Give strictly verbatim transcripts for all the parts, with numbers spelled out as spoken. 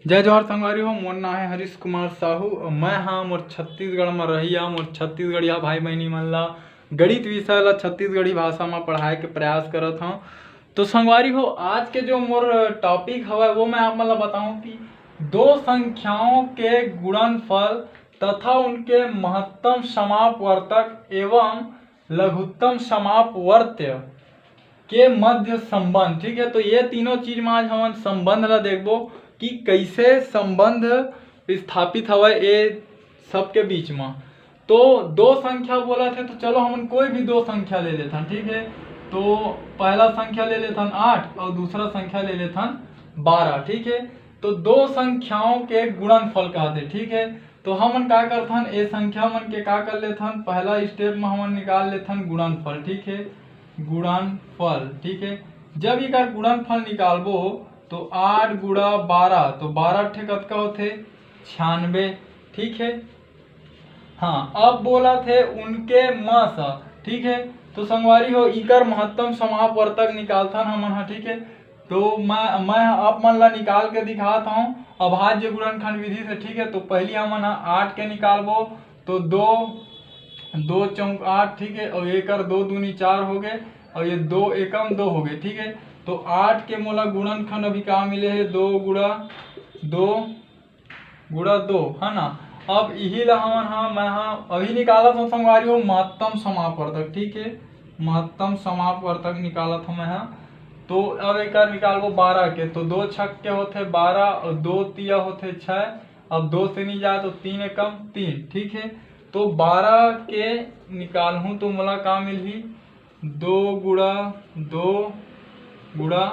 जय जोहार संगवारी हो, मोर नाम है हरीश कुमार साहू। मैं हाँ मोर छत्तीसगढ़ में रहिया, मोर छत्तीसगढ़िया भाई बहनी मन ला गणित विषय ला छत्तीसगढ़ी भाषा में पढ़ाए के प्रयास करत हूँ। तो संगवारी हो, आज के जो मोर टॉपिक हवय वो मैं आप मन ला बताऊँ कि दो संख्याओं के गुणनफल तथा उनके महत्तम समापवर्तक एवं लघुत्तम समापवर्त्य के मध्य संबंध। ठीक है, तो ये तीनों चीज में आज हमन संबंध ला देखबो कि कैसे संबंध स्थापित हवय ये सबके बीच में। तो दो संख्या बोलत हे, तो चलो हमन कोई भी दो संख्या ले लेथन। ठीक है, तो पहला संख्या ले लेथन आठ और दूसरा संख्या ले लेथन बारह। ठीक है, तो दो संख्याओं के गुणनफल कहते। ठीक है, तो हमन का करथन, ए संख्या मन के का कर लेथन, पहला स्टेप में हमन निकाल लेथन गुणनफल। ठीक है, गुणनफल। ठीक है, जब एकर गुणनफल निकालबो तो आठ गुणा बारह, तो बारह ठे कतका होथे? छियानबे। ठीक है, हाँ, अब बोलत हे उनके म स। ठीक है, तो संगवारी हो, इकर महत्तम समापवर्तक निकालथन हमन ह। ठीक है, तो मैं मैं आप मन ला निकाल के दिखात हूँ अभाज्य गुणनखंड विधि से। ठीक है, तो पहली हमन ह आठ के निकालबो, तो दो, दो चौक आठ। ठीक है, और एकर दो दूनी चार हो गए और ये दो एकम दो हो गए। ठीक है, तो आठ के मोला गुणनखंड अभी का मिले है, दो गुणा दो गुणा दो, है ना। अब यही ला हमन हा मैं हा अभी निकालत हूँ संगवारी हो महत्तम समापवर्तक। ठीक है, महत्तम समापवर्तक निकालत हूँ मैं हा। तो अब एक निकालबो बारह के, तो दो छक के होथे बारह और दो तिया होथे छः। अब दो से नहीं जाए तो तीन एकम तीन। ठीक है, तो बारह के निकालहूँ तो मोला का मिलही? दो गुणा दो गुणा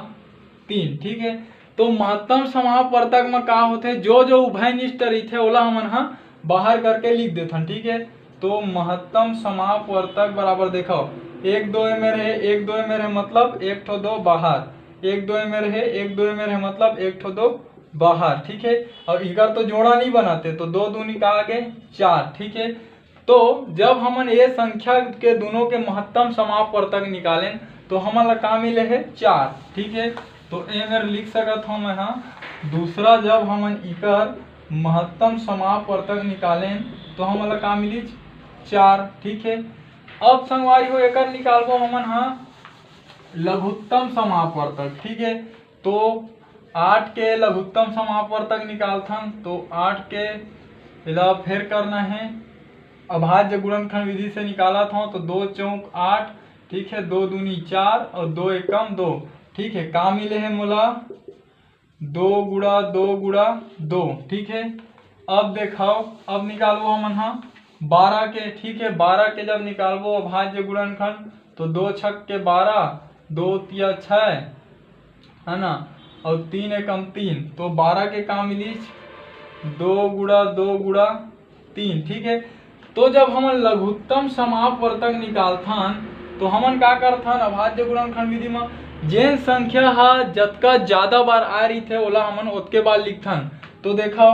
तीन। ठीक है, तो महत्तम समापवर्तक में का होथे, जो जो उभयनिष्ठ रहिथे ओला हमन ह बाहर करके लिख देथन। ठीक है, तो महत्तम समापवर्तक बराबर, देखो, एक दो ए मेरे है, एक दो ए मेरे है, मतलब एक ठो दो बाहर, एक दो ए मेरे है, एक दो ए मेरे है, मतलब एक ठो दो बाहर। ठीक है, और इकर तो जोड़ा नहीं बनाते, तो दो दूनी का आगे चार। ठीक है, तो जब हमन ये संख्या के दोनों के महत्तम समापवर्तक निकालेन तो हमन ला का मिले है? चार। ठीक है, तो ए मेर लिख सकत हूँ मैं हा। दूसरा जब हमन इकर महत्तम समापवर्तक निकालेन तो हमन ला का मिलिच? चार। ठीक है, अब संगवारी हो एकर निकालबो हमन हा लघुत्तम समापवर्तक। ठीक है, तो आठ के लघुत्तम समापवर्तक निकालथन, तो आठ के एला फेर करना है, अभाज्य गुणनखंड विधि से निकालत हूँ, तो दो चौक आठ। ठीक है, दो दूनी चार और दो एकम दो। ठीक है, का मिले है मोला? दो गुणा दो गुणा दो। ठीक है, अब देखाओ, अब निकालबो हमन हा बारह के। ठीक है, बारह के जब निकालबो अभाज्य गुणनखंड, तो दो छक के बारह, दो तिया छः, है ना, और तीन एकम तीन, तो बारह के का मिलिच? दो गुणा दो गुणा तीन। ठीक है, तो जब हमन लघुत्तम समापवर्तक निकालथन तो हमन का करथन, अभाज्य गुणनखंड विधि म जेन संख्या ह जतका ज्यादा बार आ रही थे ओला हमन ओतके बार लिखथन। तो देखो,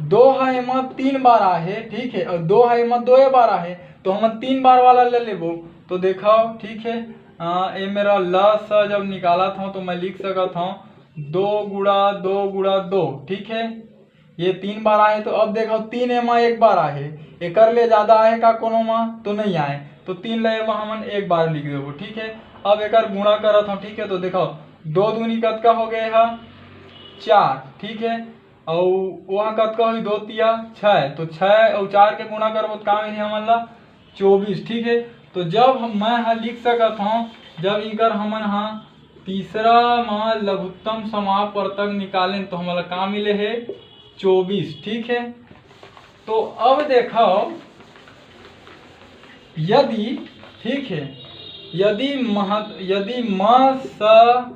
दो ह एमा तीन बार आहे, ठीक है, और दो ह एमा दो बार आहे, तो हमन तीन बार वाला ले लेबो। तो देखो, ठीक है, अ, ए मेरा ल स जब निकालत हूँ तो मैं लिख सकत हूँ दो गुणा दो गुणा दो। ठीक है, ये तीन बार आए, तो अब देखो तीन एमा एक बार आहे, एकर ले ज्यादा आहे का कोनो मा? तो नहीं आए, तो तीन ले एमा हमन एक बार लिख देबो। ठीक है, अब एकर गुणा करत हूँ। ठीक है, तो देखो दो दूनी कतका हो गए हा? चार। ठीक है, और वहाँ कतका हुई? दो तिया छः, तो छः और चार के गुणा करबो तो का मिली हमन ला? चौबीस। ठीक है, तो जब हम मैं हा लिख सकत हूँ, जब इकर हमन हा तीसरा मा लघुत्तम समापवर्तक निकालेन तो हमला का मिले है? चौबीस। ठीक है, तो अब देखो यदि, ठीक है, यदि महत यदि म स,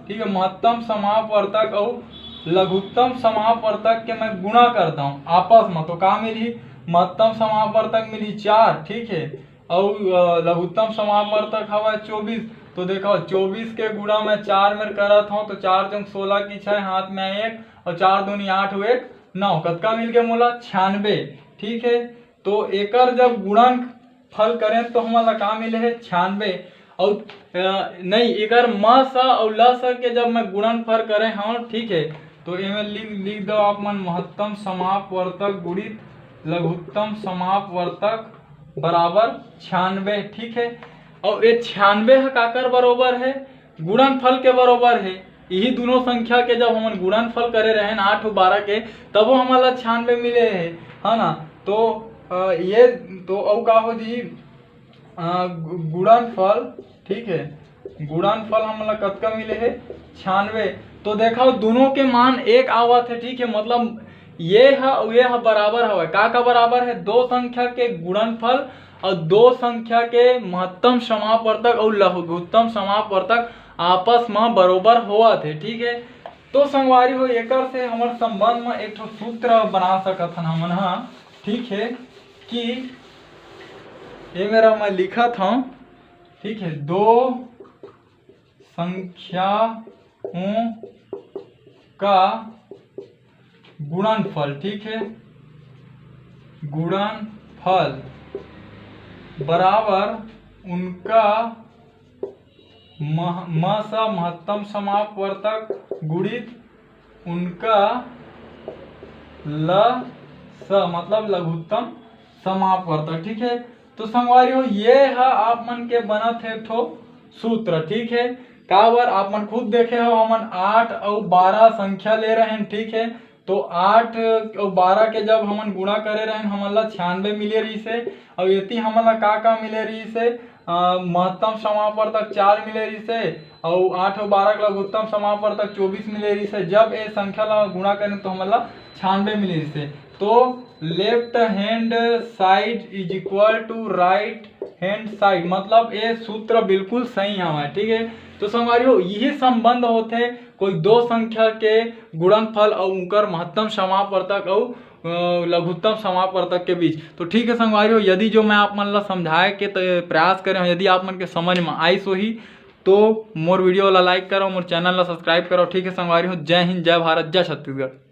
ठीक है, महत्तम समापवर्तक और लघुत्तम समापवर्तक के मैं गुणा करता हूँ आपस में, तो का मिली? महत्तम समापवर्तक मिली चार, ठीक है, और अ, लघुत्तम समापवर्तक हवा चौबीस। तो देखो चौबीस के गुणा मैं चार में करत हूँ, तो चार चौक सोलह की छः, हाथ में एक, और चार दूनी आठ, एक नौ, कतका मिल गया मोला? छियानबे। ठीक है, तो एकर जब गुणन फल करें तो हमन ला का मिले है? छियानबे। और अ, नहीं, एकर म स और ल स के जब मैं गुणन फल करे हूँ, ठीक है, तो एमे लिख लिख दो आप मन, महत्तम समापवर्तक गुणित लघुत्तम समापवर्तक बराबर छियानवे। ठीक है, और ये छियानवे ह काकर बरोबर है? गुणनफल के बरोबर है। यही दोनों संख्या के जब हमन गुणनफल करे रहेन आठ और बारह के, तबो हमन ला छियानवे मिले है, है ना? तो अ, ये तो अउ का हो जी, अ, गु- गुणनफल, ठीक है, गुणनफल हमन ला कतका मिले है? छियानवे। तो देखो दोनों के मान एक आवत है, ठीक है, मतलब ये ह अउ ये ह बराबर हवय। का का बराबर है? दो संख्या के गुणनफल और दो संख्या के महत्तम समापवर्तक और लघुत्तम समापवर्तक आपस में बरोबर होवत है, ठीक है। तो संगवारी हो, एकर से हमर संबंध में एक ठो सूत्र बना सकत हन हमन ह, ठीक है, कि ये मेरा मैं लिखत हूँ, ठीक है, दो संख्याओं का गुणनफल, ठीक है, गुणनफल बराबर उनका मह-, म स महत्तम समापवर्तक गुणित उनका ल स मतलब लघुत्तम समापवर्तक, ठीक है। तो संगवारी हो, ये ह आप मन के बनत है एक ठो सूत्र, ठीक है। काबर आप मन खुद देखे हो, हमन आठ अउ बारह संख्या ले रहेन, ठीक है। तो आठ अउ बारह के जब हमन गुणा करे रहेन, हमन ला छियानवे मिले रहिस हे। अउ एती हमन ला का का मिले रहिस हे? अ, महत्तम समापवर्तक चार मिले रहिस हे, अउ आठ अउ बारह के लघुत्तम समापवर्तक चौबीस मिले रहिस हे। जब ए संख्या ला गुणा करेन तो हमन ला छियानवे मिले रहिस हे। तो left hand side is equal to right hand side, मतलब ये सूत्र बिल्कुल सही हवय, ठीक है। तो संगवारी हो, यही संबंध होथे कोई दो संख्या के गुणनफल अउ उनकर महत्तम समापवर्तक अउ, अ, लघुत्तम समापवर्तक के बीच। तो ठीक है संगवारी हो, यदि जो मैं आप मन ला समझाए के त-, प्रयास करे हूँ, यदि आप मन के समझ में आइस होही तो मोर video ला like करो, मोर channel ला subscribe करो। ठीक है संगवारी हो, जय हिंद, जय भारत, जय छत्तीसगढ़।